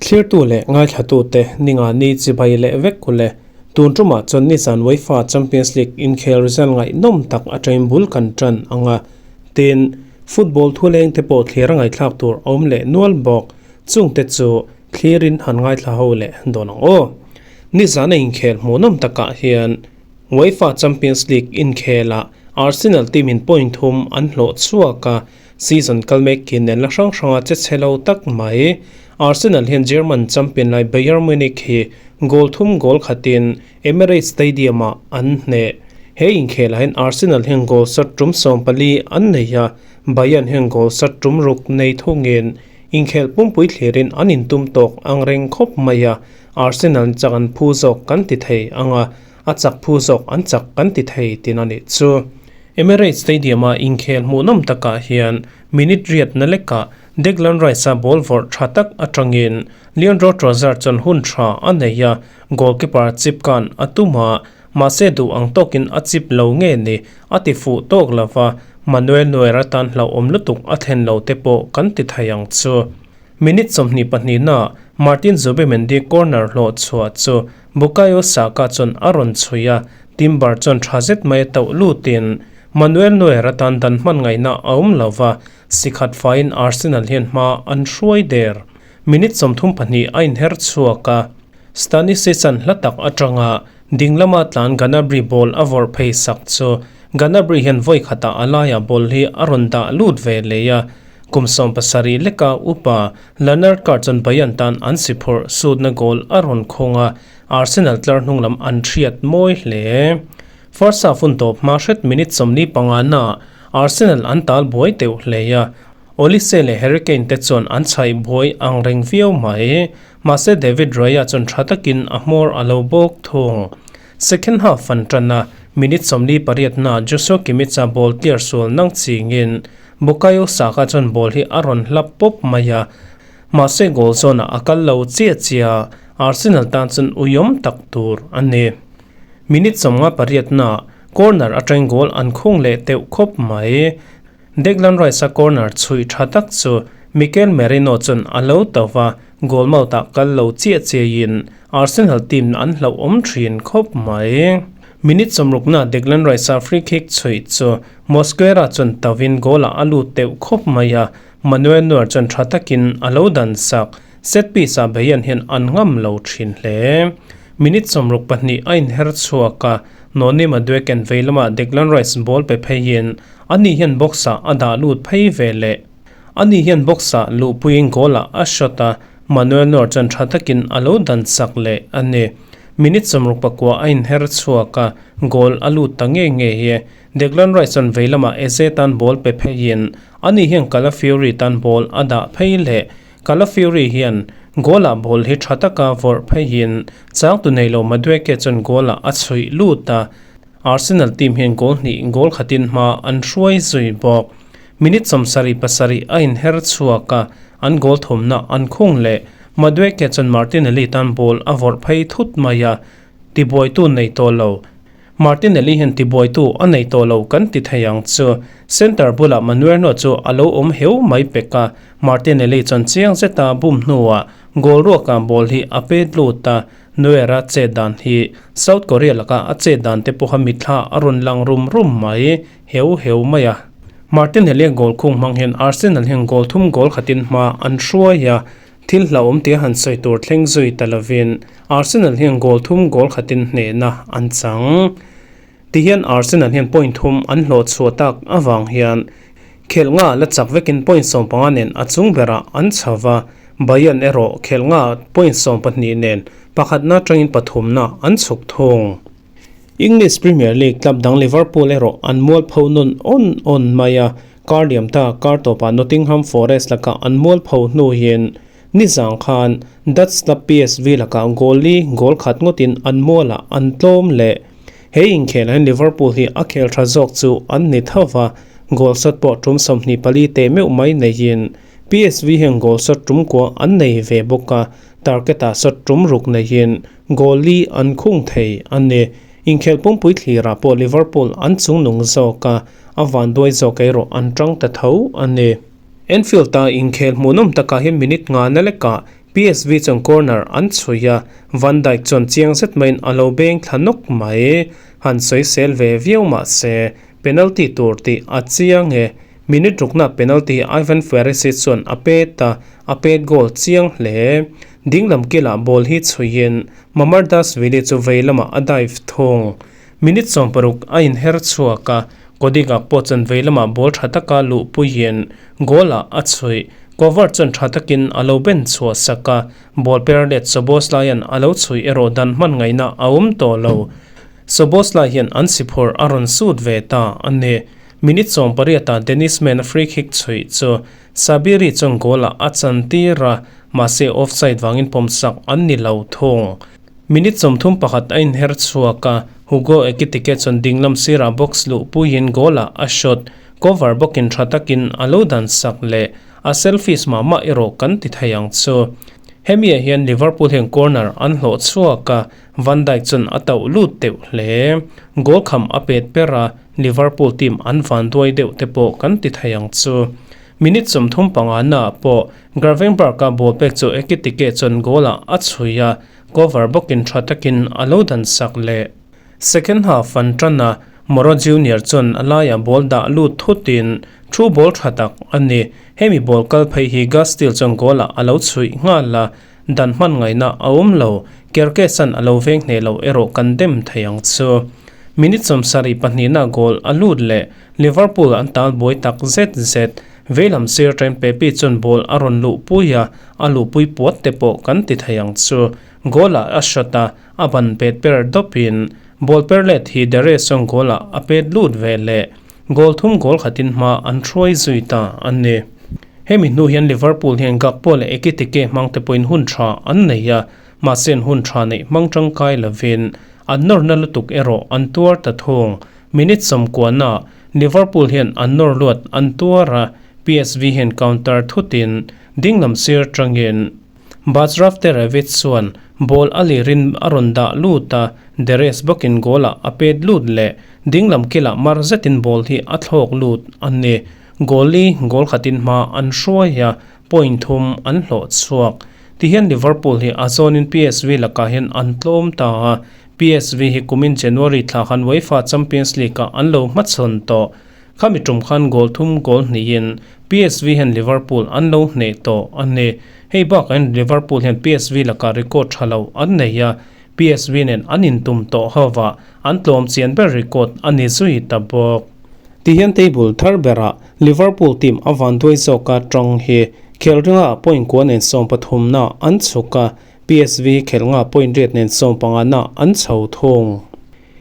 Thlirtu leh ngaithlatute ninga ni chibai leh vek u le. Tun tumah chuan nizan UEFA Champions League inkhel result ngaihnawm tak atangin bul kan tan ang a. Tin, football thuleng te pawh thlir a ngaihthlak tur a awm leh nual bawk. Chungte chu thlirin han ngaithla ho leh dawn ang aw. Nizan a inkhel hmuhnawm takah hian UEFA Champions League inkhelah Arsenal team in point thum an hlawh chhuak a. Season kal mek khi nen la hrang hranga che chhe lo tak mai. Arsenal hian German champion lai Bayern Munich hi goal thum goal khatin Emirates Stadium-ah an hneh. He inkhelah hian Arsenal hian goal sat tum 14 an nei a, Bayern hian goal sat tum ruk nei thungin inkhel pumpui thlirin an intum tawk ang reng khawp mai a, Arsenal chak an phu zawk kan ti thei ang a, a chak phu zawk an chak kan ti thei tin a nih chu. Emirates Stadium-a inkhel hmuhnawm takah hian minute riatna lekah Declan Rice-a ball vawrh tha tak atangin Leandro Trossard chuan hun tha a nei a, goalkeeper chip kan a tum a, mahse duh ang tawkin a chip lo nge ni a ti fuh tawk lo va, Manuel Neuer atan hlauhawm lutuk a thlen lo te pawh kan ti thei ang chu. Minute 22 naah Martin Zubimendi corner hlawh chhuah chu Bukayo Saka chuan a rawn chhui a, Timber chuan tha zet mai a tauh lutin Manuel Neuer atan dan hman ngaihna a awm lo va, si khat faiin Arsenal hian hma an hruai der. Minute 32 a inher chhuak a, Stanisic-a'n hla tak atanga ding lama tlan Gnabry ball a vawrh phei sak chu Gnabry hian vawi khatah a laiah ball hi a rawn dah lut ve leh a, kum 70 leka upa Leonard Carr chuan Bayern tan an si phurh sutna goal a rawn khawng a, Arsenal tlar hnung lam an hriat mawi hle. First half hun tawp hma hret minute 45 naah Arsenal an tal buai teuh hle a, Olise leh Harry Kane te chuan an chhaih buai ang reng viau mai. Mahse David Raya chuan tha takin a hmawr a lo bawk thung. Second half an tan a, minute 48 naah Joshua Kimmich-a ball clear sual nang chingin Bukayo Saka chuan ball hi a rawn hlap pawp mai a, mahse goal zawnah a kal lo chiah chiah a, Arsenal tan chuan uiawm tak tur a ni. Minute 58 naah corner atangin goal an khung leh teuh khawp mai. Declan Rice-a corner chhuih tha tak chu Mikel Merino chuan a lo to va, goal mouth-ah kal lo chiah chiahin Arsenal team an hlauhawm thin khawp mai. Minute 60 naah Declan Rice-a free kick chhuih chu Mosquera chuan tawin goal-ah a lut teuh khawp mai a, Manuel Neuer chuan tha takin a lo dan sak. Set piece-ah Bayern hian an ngam lo thin hle. Minute 62 a inher chhuak a, Noni Madueke vei lamah Declan Rice ball pe pheiin ani hian box-ah a dah lut phei ve leh. Ani hian box-ah luhpuiin goal-ah a shot a, Manuel Neuer chuan tha takin a lo dan sak leh a ni. Minute 69 a inher chhuak a, goal a lut ta nge nge hi. Declan Rice chuan vei lamah Eze tan ball pe pheiin ani hian Calafiori tan ball a dah phei leh. Calafiori hian goal-ah ball hi tha taka vawrh pheiin changtu nei lo Madueke chuan goal-ah a chhuih lut a. Arsenal team hian goal hnih goal khatin hma an hruai zui bawk. Minute 77 a inher chhuak a, an goal thawmna an khung leh. Madueke chuan Martinelli tan ball a vawrh phei thut mai a, tibuaitu nei tawh lo. Martinelli hian tibuaitu a nei tawh lo kan ti thei ang chu. Centre bulah Manuel chu a lo awm heu mai pek a, Martinelli chuan chiang zeta bum hnuah goal ruakah ball hi a pet lut a, Neuer-a chet dan hi South Korea laka a chet dan te pawha mitthla a rawn lang rum rum mai heu heu mai a. Martinelli-a goal khung hmang hian Arsenal hian goal thum goal khatin hma an hruai a, Thil hlauhawm tia han sawi tur thleng zui ta lovin Arsenal hian goal thum goal khatin hnehna an chang. Tihian Arsenal hian point thum an hlawh chhuah tak avang hian khelh nga la chak vekin point 15 nen a chung berah an chho va, Bayern erawh khelh nga point 12 nen pakhatna atangin pathumna an chhuk thung. English Premier League club dang Liverpool erawh an mual pho nawn awn awn mai a, kar liam ta kar tawpah Nottingham Forest lakah an mual pho hnu hian nizang khan Dutch club PSV lakah goal li goal khat ngawtin an mualah an tlawm leh. He inkhelah hian Liverpool hi a khel tha zawk chu an ni tho va, goal shot pawh tum 24 teh meuh mai neihin PSV hian goal shot tum kua an nei ve bawk a, target-ah shot tum ruk neihin goal li an khung thei a ni. Inkhelh pumpui thlirah pawh Liverpool an chungnung zawk a, a vanduai zawk erawh an tang ta tho a ni. Anfield-a inkhel hmuhnawm takah hian minute nga na lekah PSV chuan corner an chhui a, Van Dijk chuan chiang zet maiin a lo beng thla nawk mai. Han sawisel ve viau mah se, penalty tur tih a chiang e. Minute rukna penalty Ivan Perisic chuan a pet a, a pet goal chiang hle. Dinglam kilah ball hi chhuiin Mamardashvili chu vei lamah a dive thung. Minute 60 a inher chhuak a, Cody Gakpo chuan vei lamah ball tha taka luh puiin goal-ah a chhuih. Kovar chuan tha takin a lo ben chhuah sak a, ball per let Szoboszlaia'n a lo chhuih erawh dan hman ngaihna a awm tawh lo. Szoboszlai hian an siphawrh a rawn sut ve ta a ni. Minute 18-ah Dennis Man-a free kick chhuih chu Sabiri chuan goal-ah a chantir a, mahse offside vangin pawmsak an ni lo thung. Minute 31 a inher chhuak a, Hugo Ekitike chuan dinglam sirah box luh puiin goal-ah a shot. Cover bawkin tha takin a lo dan sak leh a selfish mah mah erawh kan ti thei ang chu. Hemi ah hian Liverpool hian corner an hlawh chhuak a, Van Dijk chuan a tauh lut deuh hle. Goal kham a pet ber a, Liverpool team an vanduai deuh te pawh kan ti thei ang chu. Minute 35 naah pawh Gravenberch-a ball pek chu Ekitike chuan goal-ah a chhui a, cover bawkin tha takin a lo dan sak leh. Second half an tan a, Moro Junior chuan a laiah ball dah lut thutin thu ball tha tak a ni. Hemi ball kal phei hi Gastil chuan goal-ah a lo chhuih nghal a, dan hman ngaihna a awm lo. Kerkesan a lo veng hneh lo erawh kan dem thei ang chu. Minute 72 na goal a lut leh Liverpool an tal buai tak zet zet. Veilam sir train Pepe chuan ball a rawn luhpui a, a luhpui puat te pawh kan ti thei ang chu. Goal-ah a shot a, a ban pet per dawpin ball per let hi Darius chuan goal-ah a pet lut ve leh. Goal thum goal khatin hma an hruai zui ta a ni. Hemi hnu hian Liverpool hian Gakpo leh Ekitike hmang te pawhin hun tha an nei a, mahse an hun tha neih hmang tangkai lovin an nawrna lutuk erawh an tuar ta thung. Minute 90 na Liverpool hian an nawr luat an tuar a, PSV hian counter thutin dinglam sir tangin Bajrafterevich chuan ball a lirin a rawn dah lut a, Deres bawkin goal-ah a pet lut leh dinglam kilah mar zetin ball hi a thlawk lut a ni. Goal li goal khatin hma an hruai a, point thum an hlawh chhuak. Tihian Liverpool hi a zawnin PSV lakah hian an tlawm ta a, PSV hi kumin January thla khan UEFA Champions League-ah an lo hmachhawn tawh. Khami tum khan goal thum goal hnihin PSV hian Liverpool an lo hneh tawh a ni. Hei bakah hian Liverpool hian PSV lakah record tha lo an nei a, PSV nen an intum tawh hovah an tlawm chian ber record a ni zui ta bawk. Tihian table thar berah Liverpool team a vanduai zawka tawng hi khel ringa point kua nen 13 na an chhuk a, PSV khel nga point riat nen 15 na an chho thung.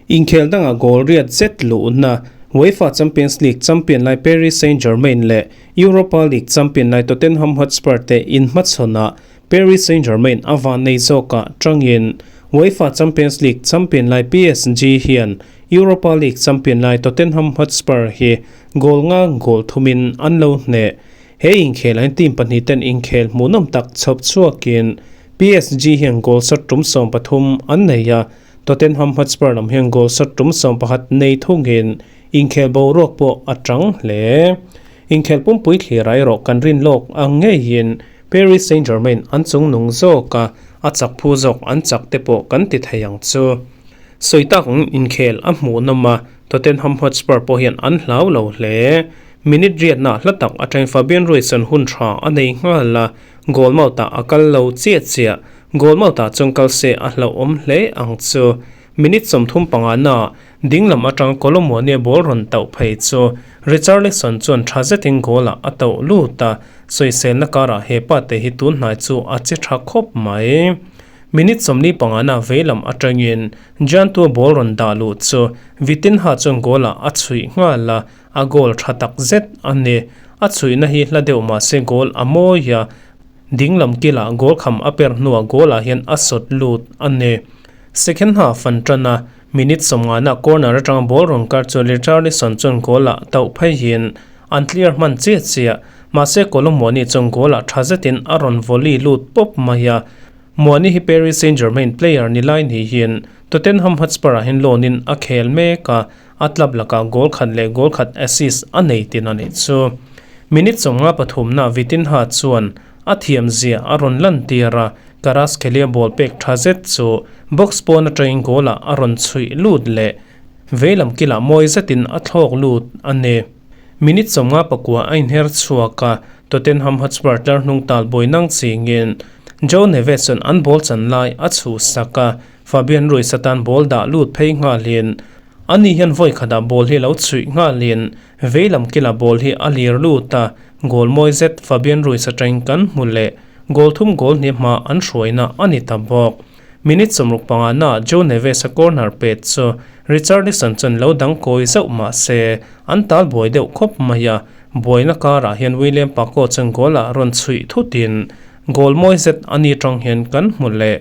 Inkhel danga goal riat zet luhna UEFA Champions League champion lai Paris Saint-Germain leh Europa League champion lai Tottenham Hotspur te inhmachhawnah Paris Saint-Germain a van nei zawkah tangin UEFA Champions League champion lai PSG hian Europa League champion lai Tottenham Hotspur hi goal nga goal thumin an lo hneh. He inkhel ah hian team pahnih ten inkhel hmuhnawm tak chhawp chhuakin PSG hian goal shot tum 13 an nei a, Tottenham Hotspur lam hian goal shot tum 11 nei thungin inkhel boruak pawh a tang hle. Inkhel pumpui thlir ah erawh kan rin lawk ang ngeiin Paris Saint-Germain an chung nung zawk a, a chak phu zawk an chak te pawh kan ti thei ang chu. Sawi tak ang inkhel a hmuhnawm a, Tottenham Hotspur pawh hian an hlau lo hle. Minute riatna hla tak atangin Fabian Ruiz chuan hun tha a nei nghal a, goal mouth-ah a kal lo chiah chiah. Goal mouth-ah chuan kal se a hlauhawm hle ang chu. Minute 35 na dinglam atang Kolo Muani ball rawn tauh phei chu Richarlison chuan tha zetin goal-ah a tauh lut a, sawiselna karah he pa te hi tun hnai chu a che tha khawp mai. Minute 45 na veilam atangin Jantua ball rawn dah luh chu Vitinha chuan goal-ah a chhuih nghal a, a goal tha tak zet a ni. A chhuihna hi hla deuh mah se goal a mawi a, dinglam kilah goal kham a per hnuah goal-ah hian a sawt lut a ni. Second half an tan a, minute 50 na corner atanga ball rawn kar chu Richarlison chuan goal-ah tauh pheihin an clear hman chiah chiah. Mahse Kolo Muani chuan goal-ah tha zetin a rawn volley lut pawp mai a. Muani hi Paris Saint-Germain player ni lai ni hian Tottenham Hotspur-ah hian loan-in a khel mek a. A club lakah goal khat leh goal khat assist a nei tin a nih chu. Minute 53 na Vitinha chuan a thiam zia a rawn lantir a, Kvaratskhelia ball pek tha zet chu box pawn atangin goal ah a rawn chhuih lut leh veilam kilah mawi zetin a thlawk lut a ni. Minute 59 a inher chhuak a, Tottenham Hotspur tlar hnung tal bawi nang chingin Joe Neves chuan an ball chan lai a chhuh sak a, Fabian Ruiz atan ball dah lut phei nghalin ani hian vawi khatah ball hi lo chhuih nghalin veilam kilah ball hi a lir lut a, goal mawi zet Fabian Ruiz atangin kan hmu leh goal thum goal hnih hma an hruaina a ni ta bawk. Minute 65 na Joe Neves a corner pet chu Richarlison chuan lo dang kawi zauh mah se an tal buai deuh khawp mai a, buaina karah hian William Paco chuan goal ah rawn chhuih thutin goal mawi zet a ni tang hian kan hmu leh.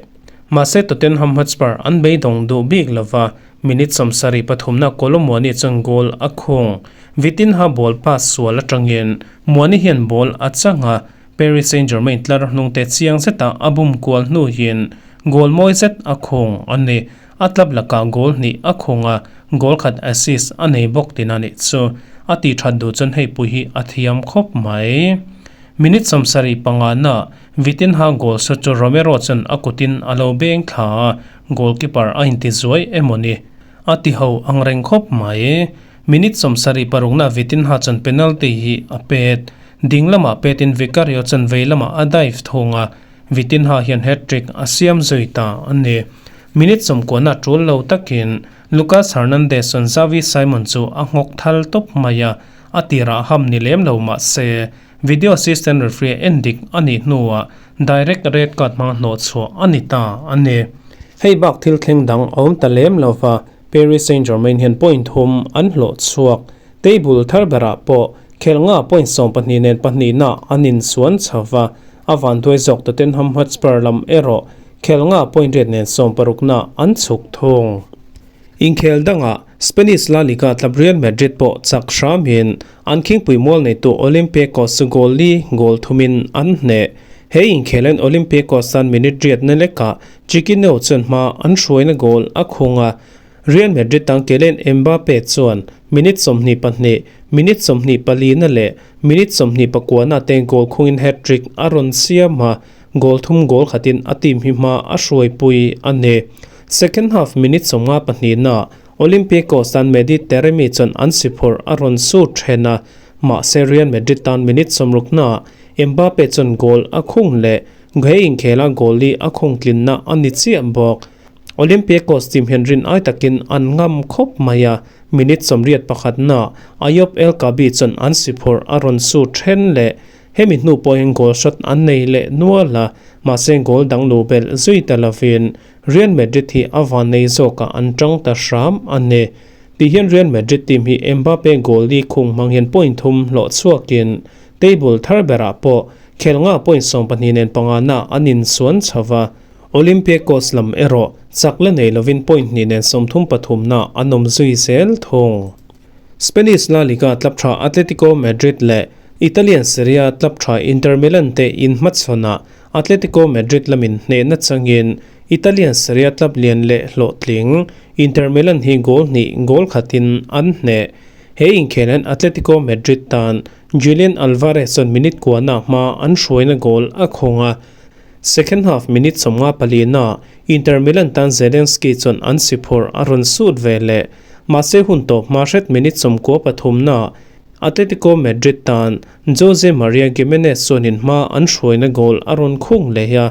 Mahse Tottenham Hotspur an beidawng duh bik lova, minute 73 na Kolo Muani chuan goal a khung. Vitinha ball pass sual atangin Muani hian ball a chang a, Paris Saint-Germain tlar hnungte chiang zetah a bum kual hnuin goal mawi zet a khung a ni. A club lakah goal hnih a khung a, goal khat assist a nei bawk tin a nih chu. A tih that duh chuan hei pui hi a thiam khawp mai. Minute 75 na Vitinha goal shot chu Romero chuan a kutin a lo beng thla a, goalkeeper a inti zuai emaw ni? A ti ho ang reng khawp mai. Minute 76 na Vitinha chuan penalty hi a pet. Ding lamah petin Vicario chuan vei lamah a dive thung a, Vitinha hian hat-trick a siam zui ta a ni. Minute 90 na tul lo takin Lucas Hernandez chuan Xavi Simon chu a nghawk thal tawp mai a, a tirah ham ni lem lo mah se video assistant referee en dik a nih hnuah direct red card hmang hnawh chhuah a ni ta a ni. Hei bak thil thleng dang a awm ta lem lova, Paris Saint-Germain hian point thum an hlawh chhuak. Table thar berah pawh khelh nga point 12 nen pahnihna an insuan chho va, a vanduai zawk Tottenham Hotspur lam erawh khelh nga point riat nen 16 na an chhuk thung. Inkhel dangah Spanish La Liga club Real Madrid pawh chak hramin an khingpui mual neitu Olympiacos chu goal li goal thumin an hneh. He inkhelen Olympiacos tan minute riat na lekah Chiquinho chuan hma an hruaina goal a khung a, Real Madrid tang Kylian Mbappe chuan minute 22, minute 24 na leh minute 29 na te goal khungin hat-trick a rawn siam a, goal thum goal khatin a team hi hma a hruaipui a ni. Second half minute 52 na Olympiacos tan Mehdi Taremi chuan an si phurh a rawn su then a, mahse Real Madrid tan minute 60 na Mbappe chuan goal a khung leh he inkhela goal li a khung tlinna a ni chiah bawk. Olympiacos team hian rin ai takin an ngam khawp mai a, minute 81 na Ayoub El Kaabi chuan an si phurh a rawn su then leh hemi hnu pawhin goal shot an nei leh nual a, mahse goal dang lu belh zui ta lovin Real Madrid hi a van nei zawkah an tang ta hram a ni. Ti hian Real Madrid team hi Mbappe goal li khung hmang hian point thum hlawh chhuakin table thar berah pawh khel nga point 12 nen panga na an insuan chho va. Olympiacos lam erawh chak la nei lovin point hnih nen 33 na an awm zui zel thung. Spanish La Liga club tha Atletico Madrid leh Italian Serie A club tha Inter Milan te inhmachhawnah Atletico Madrid lamin hnehna changin Italian Serie A club lian leh hlawhtling Inter Milan hi goal hnih goal khatin an hneh. He inkhelen Atletico Madrid tan Julian Alvarez chuan minute kuana hma an hruaina goal a khung a. Second half minute 54 na Inter Milan tan Zielinski chuan an si phurh a rawn sut ve leh. Mahse hun tawp hma hret minute 93 na Atletico Madrid tan Jose Maria Gimenez chuanin hma an hruaina goal a rawn khung leh a,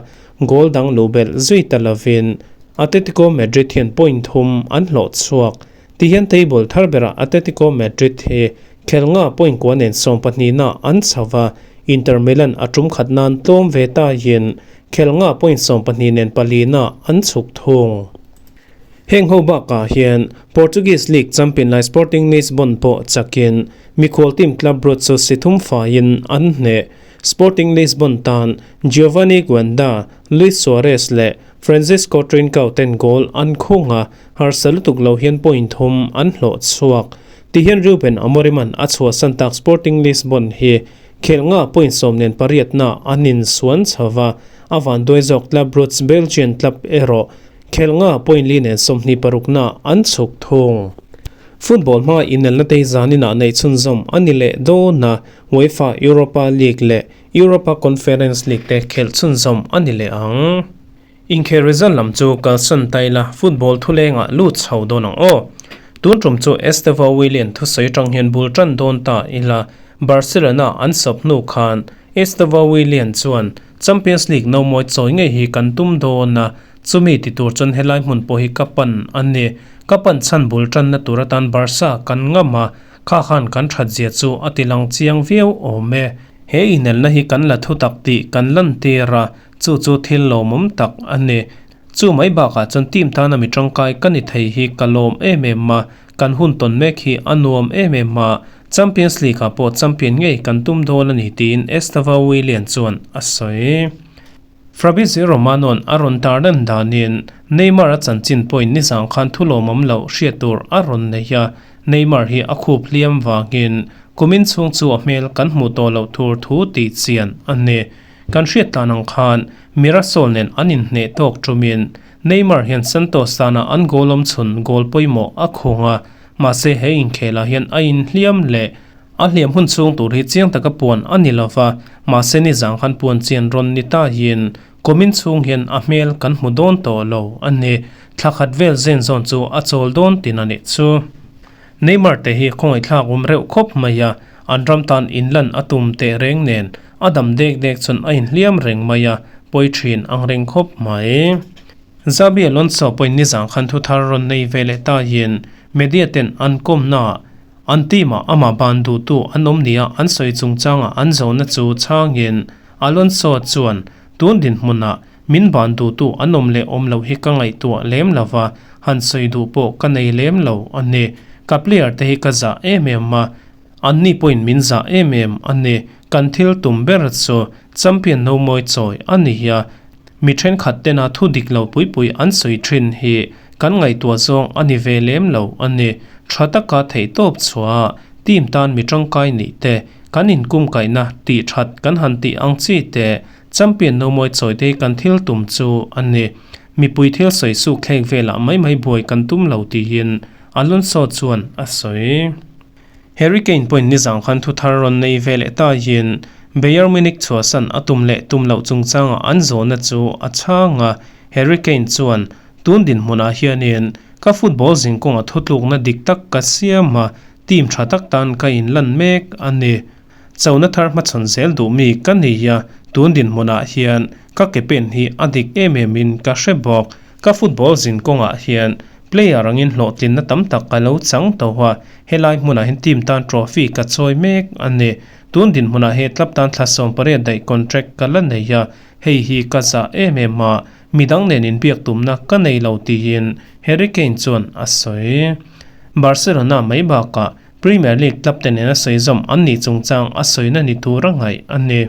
goal dang lu belh zui ta lovin Atletico Madrid hian point thum an hlawh chhuak. Ti hian table thar berah Atletico Madrid hi khel nga point kua nen 12 na an chho va, Inter Milan a tum khat nan tlawm ve ta in khel nga point 12 nen pali na an chhuk thung. Heng ho bakah hian Portuguese League champion lai Sporting Lisbon pawh chakin mikhual team Club Brugge chu si thum faiin an hneh. Sporting Lisbon tan Giovanni Guenda, Luis Suarez leh Francisco Trincao ten goal an khung a, harsa lutuk lo hian point thum an hlawh chhuak. Ti hian Ruben Amorim-an a chhuahsan tak Sporting Lisbon hi khel nga point 10 nen pariat na an insuan chho va, a van duai zawk Club Brugge Belgian club erawh khel nga point li nen 26 na an chhuk thung. Football hmanga inelna te hi zaninah neih chhunzawm a ni leh dawn a, UEFA Europa League leh Europa Conference League te khelh chhunzawm a ni leh ang. Inkhel result lam chu kalsan ta ila football thulengah lut chho dawn ang aw. Tun tum chu Estevao Willian thusawi atang hian bul tan dawn ta ila Barcelona an sawp hnu khan Estevao Willian chuan Champions League no mawi chawi ngei hi kan tum dawn a, chumi ti tur chuan helai hmun pawh hi ka pan a ni. Ka pan chhan bul tanna tur atan Barca kan ngam a, kha khan kan that zia chu a ti lang chiang viau awm e. He inelna hi kan la thutak tih kan lantir a, chu chu thil lawmawm tak a ni. Chu mai bakah chuan team tana mi tangkai ka ni thei hi ka lawm em em a, kan hun tawn mek hi a nuam em em a, Champions League ah pawh champion ngei kan tum dawn a ni tiin Estevao Willian chuan a sawi. Fabrizio Romano-a'n a rawn tar lan danin Neymar a chanchin pawhin nizang khan thu lawmawm loh hriat tur a rawn nei a, Neymar hi a khup hliam vangin kumin chhung chu a hmel kan hmuh tawh loh tur thu tih chian a ni. Kan hriat tlan ang khan Mirassol nen an inhneh tawk tumin Neymar hian Santos tana an goal awmchhun goal pawimawh a khung a, mahse he inkhelah hian a inhliam leh a hliam hun chhung tur hi chiang taka puan a ni lova, mahse nizang khan puan chian rawn ni ta hian kumin chhung hian a hmel kan hmu dawn tawh lo a ni. Thla khat vel zen zawn chu a chawl dawn tin a nih chu. Neymar te hi khawngaihthlak awm reuh khawp mai a, an ram tan inlan a tum teh reng nen a dam dek dek chuan a inhliam reng mai a, pawi thin ang reng khawp mai. Xabi Alonso pawhin nizang khan thu thar rawn nei ve leh ta hian media ten an kawmna ah an team ah amah ban duhtu an awm nia an sawi chungchangah an zawhna chu chhangin Alonso chuan tun dinhmunah Min ban duhtu an awm leh awm loh hi ka ngaihtuah lem lo va, han sawi duh pawh ka nei lem lo a ni. Ka player te hi ka zah em em a, anni pawhin min zah em em a ni. Kan thil tum ber chu champion no mawi chawi a ni a, mi thenkhat tena thu dik lo pui pui an sawi thin hi kan ngaihtuah zawng a ni ve lem lo a ni. Tha taka theihtawp chhuah team tan mi tangkai nih te, kan inkumkaihna tih that kan han tih ang chi te, Champion no mawi chawi te hi kan thil tum chu a ni. Mipui thil sawi suk thlek velah mai mai buai kan tum lo tiin Alonso chuan a sawi. Harry Kane pawhin nizang khan thu thar rawn nei ve leh tahin Bayern Munich chhuahsan a tum leh tum loh chungchangah an zawhna chu a chhang a. Harry Kane chuan, Tun dinhmunah hianin ka football zingkawnga thutlukna dik tak ka siam a, team tha tak tan ka inlan mek a ni. Chona thar hmachhawn zel duh mi ka ni a, tun dinhmunah hian ka ke pen hi a dik em em in ka hre bawk. Ka football zin kawngah hian player angin hlawhtlinna tam tak ka lo chang tawh a, helai hmunah hian team tan trophy ka chawi mek a ni. Tun dinhmunah he club tan thla 18 daih contract ka la nei a, hei hi ka zah em em a, midang nen inbiak tumna ka nei lo tiin Harry Kane chuan a sawi. Barcelona mai bakah Premier League club te nena sawi zawm an nih chungchang a sawina ni tur a ngaih a ni.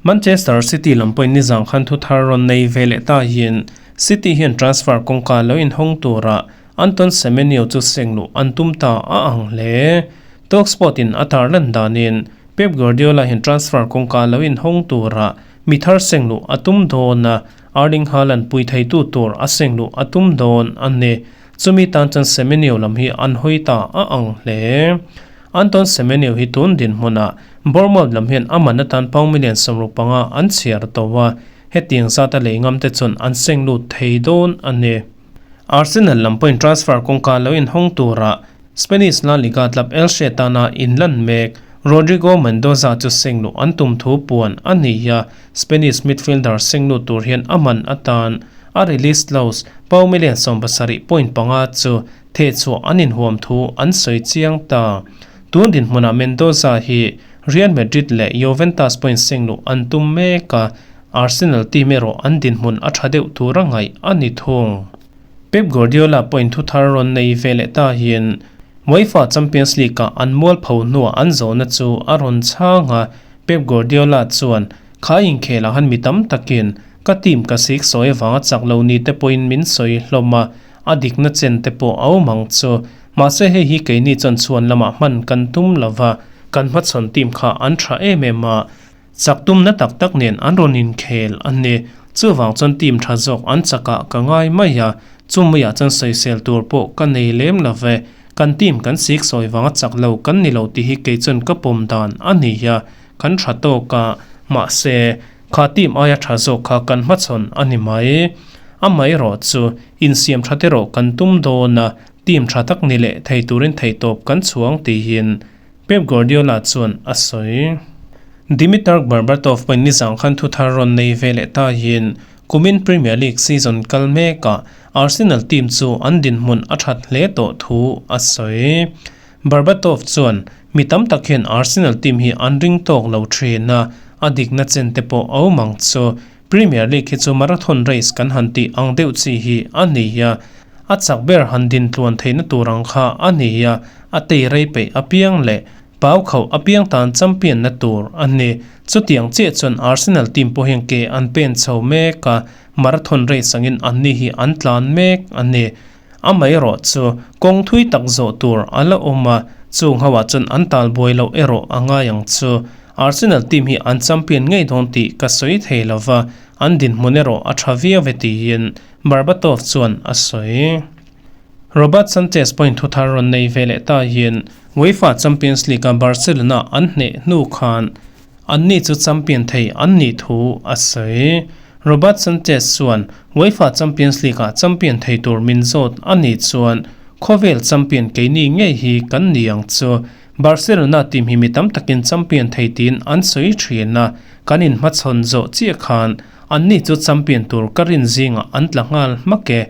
Manchester City lam pawhin nizang khan thu thar rawn nei ve leh ta hian City hian transfer kawngka lo inhawng tura Anton Semenyo chu seng luh an tum ta a ang hle. Talksport in a tarlan danin Pep Guardiola hian transfer kawngka lo inhawng tura mi thar seng luh a tum dawn a, Erling Haaland pui theitu tur a seng luh a tum dawn a ni. Chumi tan chuan Semenyo lam hi an hawi ta a ang hle. Anton Semenyo hi tun dinhmunah Bournemouth lam hian a man atan pound million 65 an chhiar tawh a, hetiang zata lei ngam te chuan an seng lut thei dawn a ni. Arsenal lam pawhin transfer kawngka lo inhawng tura Spanish La Liga club Elche tana inlan mek Rodrigo Mendoza chu seng luh an tum thu puan a ni a, Spanish midfielder seng lut tur hian a man atan A release clause pau million 70.5 chu thehchhuah an inhuam thu an sawi chiang ta. Tun dinhmunah Mendoza hi Real Madrid leh Juventus pawhin seng luh an tum mek a, Arsenal team erawh an dinhmun a tha deuh tur a ngaih a ni thung. Pep Guardiola pawhin thu thar rawn nei ve leh ta hian UEFA Champions League-ah an mualpho hnuah an zawhna chu a rawn chhang a, Pep Guardiola chuan, Kha inkhelah han mi tam takin Ka team ka sik sawi avanga chak lo ni te pawhin min sawi hlawm a, a dikna chen te pawh a awm ang chu. Mahse hei hi keini chuan chhuan lamah hman kan tum lo va, kan hmachhawn team kha an tha em em a, chak tumna tak tak nen an rawn inkhel a ni. Chuvang chuan team tha zawk an chakah ka ngai mai a, chumaiah chuan sawisel tur pawh ka nei lem lo ve. Kan team kan sik sawi vanga chak lo kan ni lo tih hi kei chuan ka pawm dan a ni a, kan tha tawk a, mahse, kha team aia tha zawk kha kan hmachhawn a ni mai. Amaherawh chu insiam tha te rawh kan tum dawn a, team tha tak ni leh thei turin theihtawp kan chhuang tihin Pep Guardiola chuan a sawi. Dimitar Berbatov pawhin nizang khan thuthar rawn nei ve leh tahin kumin Premier League season kal mekah Arsenal team chu an dinhmun a that hle tawh thu a sawi. Berbatov chuan mi tam tak hian Arsenal team hi an ring tawk lo thin a, a dikna chen te pawh a awm ang chu. Premier League hi chu marathon race kan han tih ang deuh chi hi a ni a, a chak ber han din tluan theihna tur ang kha a ni a, a tei rei peih apiang leh pau khauh apiang tan champion na tur a ni. Chutiang chiah chuan Arsenal team pawh hian ke an pen chho mek a, marathon race angin anni hi an tlan mek a ni. Amaherawh chu kawng thui tak zawh tur a la awm a, chung ho ah chuan an tal buai loh erawh a ngai ang chu. Arsenal team hi an champion ngei dawn tih ka sawi thei lo va, an dinhmun erawh a tha viau e tiin Berbatov chuan a sawi. Robert Sanchez pawhin thuthar rawn nei ve leh ta hian UEFA Champions League-a Barcelona an hneh hnu khan Anni chu champion thei an nih thu a sawi. Robert Sanchez chuan UEFA Champions League-ah champion thei tur min zawt a nih chuan khawvel champion keini ngei hi kan ni ang chu. Barcelona team hi mi tam takin champion thei tiin an sawi thin a, kan inhmachhawn zawh chiah khan anni chu champion tur ka rin zingah an tla nghal hmak e.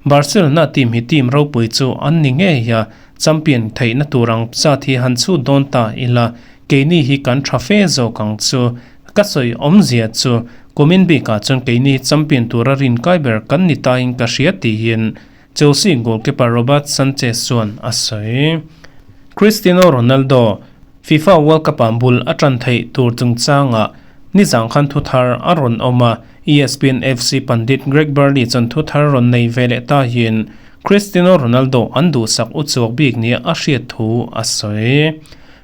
Barcelona team hi team ropui chu an ni ngei a, champion theihna tur ang zat hi han chhut dawn ta ila, Keini hi kan tha fe zawk ang chu. Ka sawi awmzia chu kumin bikah chuan keini hi champion tura rin kai ber kan ni tain ka hria tiin Chelsea goalkeeper Robert Sanchez chuan a sawi. Cristiano Ronaldo FIFA World Cup-ah bul a tan theih tur chungchangah nizang khan thuthar a rawn awm a, ESPN FC pandit Greg Burley chuan thuthar rawn nei ve leh tahin Cristiano Ronaldo an duhsak uchuak bik nia a hriat thu a sawi.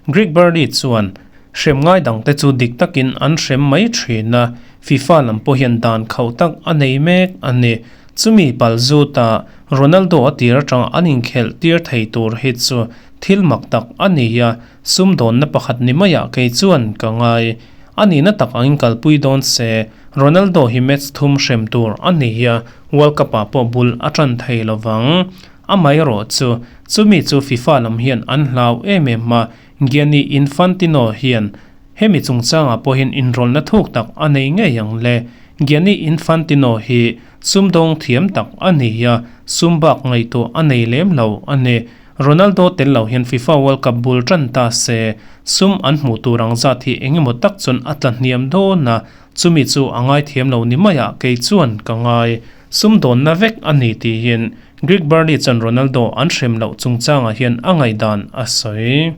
Greek Birdie chuan hrem ngai dangte chu dik takin an hrem mai thin a, FIFA lam pawh hian dan khauh tak a nei mek a ni. Chumi pal zuta Ronaldo a tir atanga an inkhelh tir thei tur hi chu thil mak tak a ni a, sumdawnna pakhat ni maiah kei chuan ka ngai. A nihna tak angin kalpui dawn se, Ronaldo hi match thum hrem tur a ni a, World Cup-ah pawh bul a tan thei lovang. Amaherawh chu, chumi chu FIFA lam hian an hlau em em a, Gianni Infantino hian hemi chungchangah pawh hian inrawlhna thuk tak a nei ngei ang le. Gianni Infantino hi sumdawng thiam tak a ni a, sum bak ngaihtuah a nei lem lo a ni. Ronaldo tel lo hian FIFA World Cup bul tan ta se, sum an hmuh tur ang zat hi eng emaw tak chuan a tla hniam dawn a, chumi chu a ngaithiam lo ni maiah kei chuan ka ngai. Sumdawnna vek a ni tiin Greek Burnley chuan Ronaldo an hrem loh chungchangah hian a ngaihdan a sawi.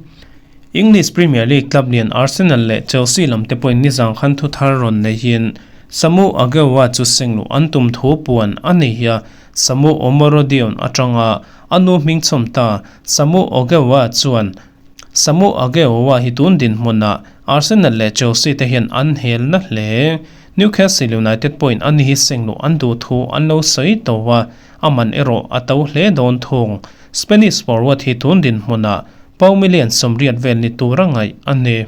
English Premier League club lian Arsenal leh Chelsea lam te pawhin nizang khan thuthar rawn neihin Samu Aghehowa chu sengluh an tum thu puan a ni a, Samu Omorodion atanga a nu hmingchhawm ta Samu Aghehowa chuan Samu Aghehowa hi tun dinhmunah Arsenal leh Chelsea te hian an hel na hle. Newcastle United pawhin a ni hi sengluh an duh thu an lo sawi tawh a, a man erawh a to hle dawn thung. Spanish forward hi tun dinhmunah pau million 80 vel ni tura ngaih a ni.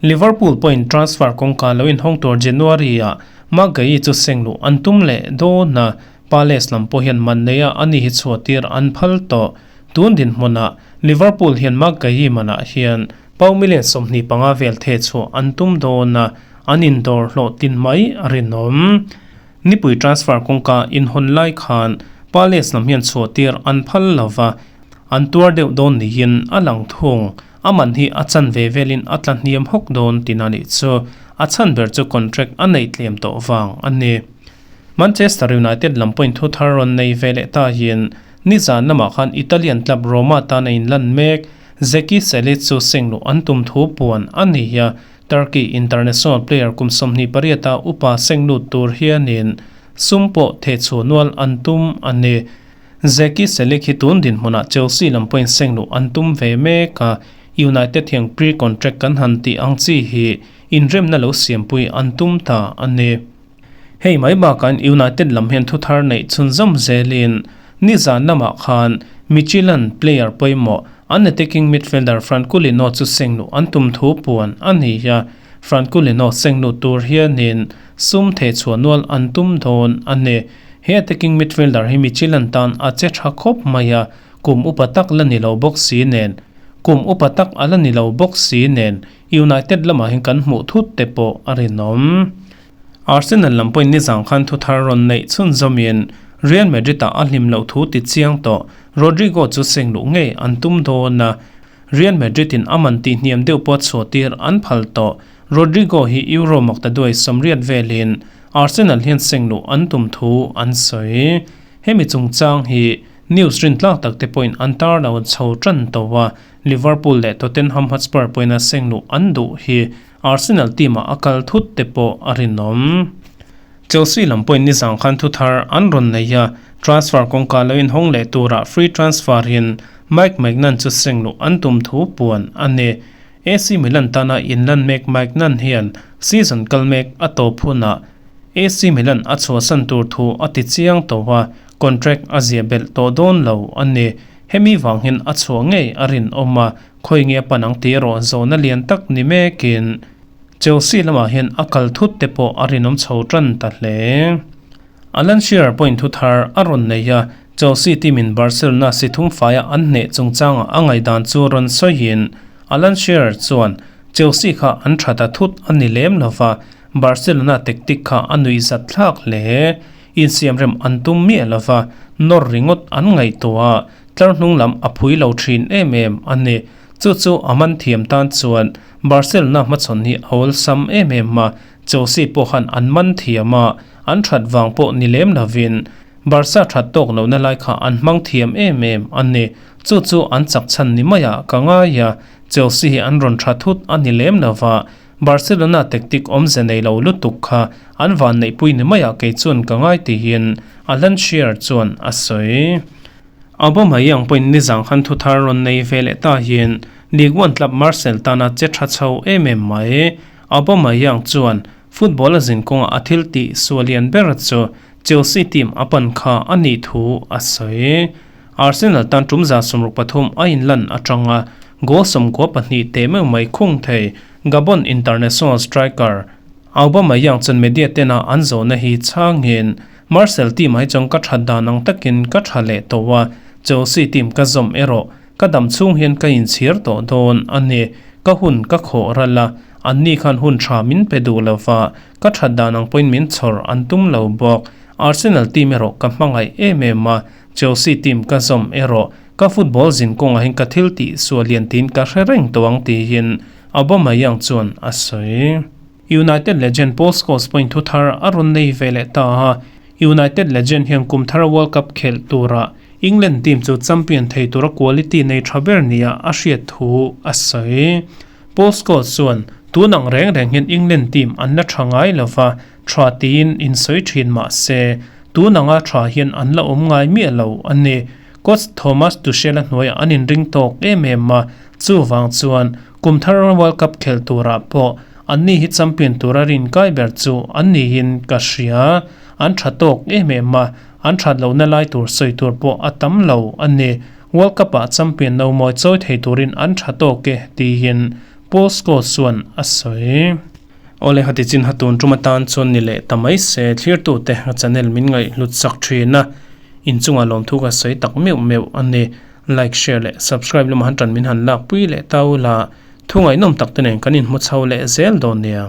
Liverpool pawhin transfer kawngka lo inhawng tur January-ah Marc Guehi chu sengluh an tum leh dawn a, Palace lam pawh hian man neia a ni hi chhuahtir an phal tawh. Tun dinhmunah Liverpool hian Marc Guehi manah hian pau million 25 vel theh chhuah an tum dawn a, an indawr hlawhtlin mai a rinawm. Nipui transfer kawngka inhawn lai khan Palace lam hian chhuahtir an phal lo va, an tuar deuh dawn niin a lang thung. A man hi a chan ve velin a tla hniam hawk dawn tina nih chu a chhan ber chu contract a neih tlem tawh vang a ni. Manchester United lam pawhin thu thar rawn nei ve leh ta hian nizan lamah khan Italian club Roma tan a inlan mek. Zeki Celik chu sengluh an tum thu puan a ni a, Turkey international player kum 28 a upa senglut tur hianin sum pawh thehchhuah nual an tum a ni. Zeki Celik hi tun dinhmunah Chelsea lam pawhin sengluh an tum ve mek a, United hian pre-contract kan han tih ang chi hi inremna lo siampui an tum ta a ni. Hei mai bakah United lam hian thuthar neih chhunzawm zelin nizan lamah khan Midtjylland player pawimawh an attacking midfielder Franculino chu sengluh an tum thu puan a ni a, Franculino sengluh tur hianin sum thehchhuah nual an tum dawn a ni. He attacking midfielder hi Midtjylland tan a che tha khawp mai a, kum upa tak la ni lo bawk si nen kum upa tak a la ni lo bawk si nen United lamah hian kan hmuh thut te pawh a rinawm. Arsenal lam pawhin nizang khan thuthar rawn neih chhunzawmin Real Madrid-ah a hlim loh thu ti chiang tawh Rodrygo chu seng luh ngei an tum dawn a, Real Madrid-in a man tih hniam deuh pawh chhuahtir an phal tawh. Rodrygo hi Euro maktaduai 80 velin Arsenal hian seng luh an tum thu an sawi. Hemi chungchang hi news rintlak tak te pawhin an tar lo chho tan tawh a, Liverpool leh Tottenham Hotspur pawhin a seng luh an duh hi Arsenal team-ah a kal thut te pawh a rinawm. Chelsea lam pawhin nizang khan thuthar an rawn nei a, transfer kawngka lo inhawng leh turah free transfer-in Mike Maignan chu seng luh an tum thu puan a ni. AC Milan tana inlan mek Maignan hian season kal mek a tawp hunah AC Milan a chhuahsan tur thu a ti chiang tawh a, contract a zia belh tawh dawn lo a ni. Hemi vang hian a chhuah ngei a rinawm a, Khawi nge a pan ang tih erawh zawhna lian tak ni mekin Chelsea lamah hian a kal thut te pawh a rinawm chho tan ta hle. Alan Shearer pawhin thu thar a rawn nei a, Chelsea team in Barcelona si thum faia an hneh chungchangah a ngaihdan chu rawn sawiin Alan Shearer chuan Chelsea kha an tha ta thut a ni lem lova, Barcelona tactic kha a nuihzat thlak hle. Insiamrem an tum miah lova, nawr ringawt an ngaihtuah a, Tlar hnung lam a phui lo thin em em a ni. Chu chu a man thiam tan chuan Barcelona hmachhawn hi a awlsam em em a, Chelsea pawh khan an man thiam a, an that vang pawh ni lem lovin Barca that tawk lohna lai kha an hmang thiam em em a ni. Chu chu an chak chhan ni maiah ka ngai a, Chelsea hi an rawn tha thut a ni lem lova, Barcelona tactic awmze nei lo lutuk kha an van neihpui ni maiah kei chuan ka ngai tihin Alan Shearer chuan a sawi. Aubameyang pawhin nizang khan thuthar rawn nei ve leh ta hian Ligue 1 club Marseille tana che tha chho em em mai. Aubameyang chuan football a zin kawngah a thil tih sual lian ber chu Chelsea team a pan kha a nih thu a sawi. Arsenal tan tum 63 a inlan atanga goal 92 teh meuh mai khung thei Gabon international striker Aubameyang chuan media tena an zawhna hi chhangin Marcel team ah hi chuan ka that dan ang takin ka tha leh tawh a, Chelsea team ka zawm erawh ka dam chhung hian ka inchhir tawh dawn a ni. Ka hun ka khawh ral a, anni khan hun tha min pe duh lo va, ka that dan ang pawhin min chhawr an tum lo bawk. Arsenal team erawh ka hmangaih em em a, Chelsea team ka zawm erawh ka football zin kawngah hian ka thil tih sual lian tiin ka hre reng tawh ang tiin Aubameyang chuan a sawi. United legend Paul Scholes pawhin thu thar a rawn nei ve leh ta a, United legend hian kum thar World Cup khelh turah England team chu champion thei tura quality nei tha ber nia a hriat thu a sawi. Paul Scholes chuan, Tun ang reng reng hian England team an la tha ngai lova, tha tiin insawi thin mah se, tun anga tha hian an la awm ngai miah lo a ni. Coach Thomas Tuchel-a hnuaiah an inring tawk em em a, chuvang chuan Kum thar World Cup khelh turah pawh anni hi champion tura rin kai ber chu an niin ka hria. An tha tawk em em a, an that lohna lai tur sawi tur pawh a tam lo a ni. World Cup-ah champion no mawi chawi thei turin an tha tawk e tiin Paul Scholes chuan a sawi. Awle hati chin ha tun tum atan chuan ni leh ta mai se thlirtute a channel min ngaihhlut sak thin a, inchungah lawmthu ka sawi tak meuh meuh a ni. Like, share leh subscribe lamah han tan min han lakpui leh ta ula, thu ngaihnawm tak te nen kan inhmu chho leh zel dawn nia.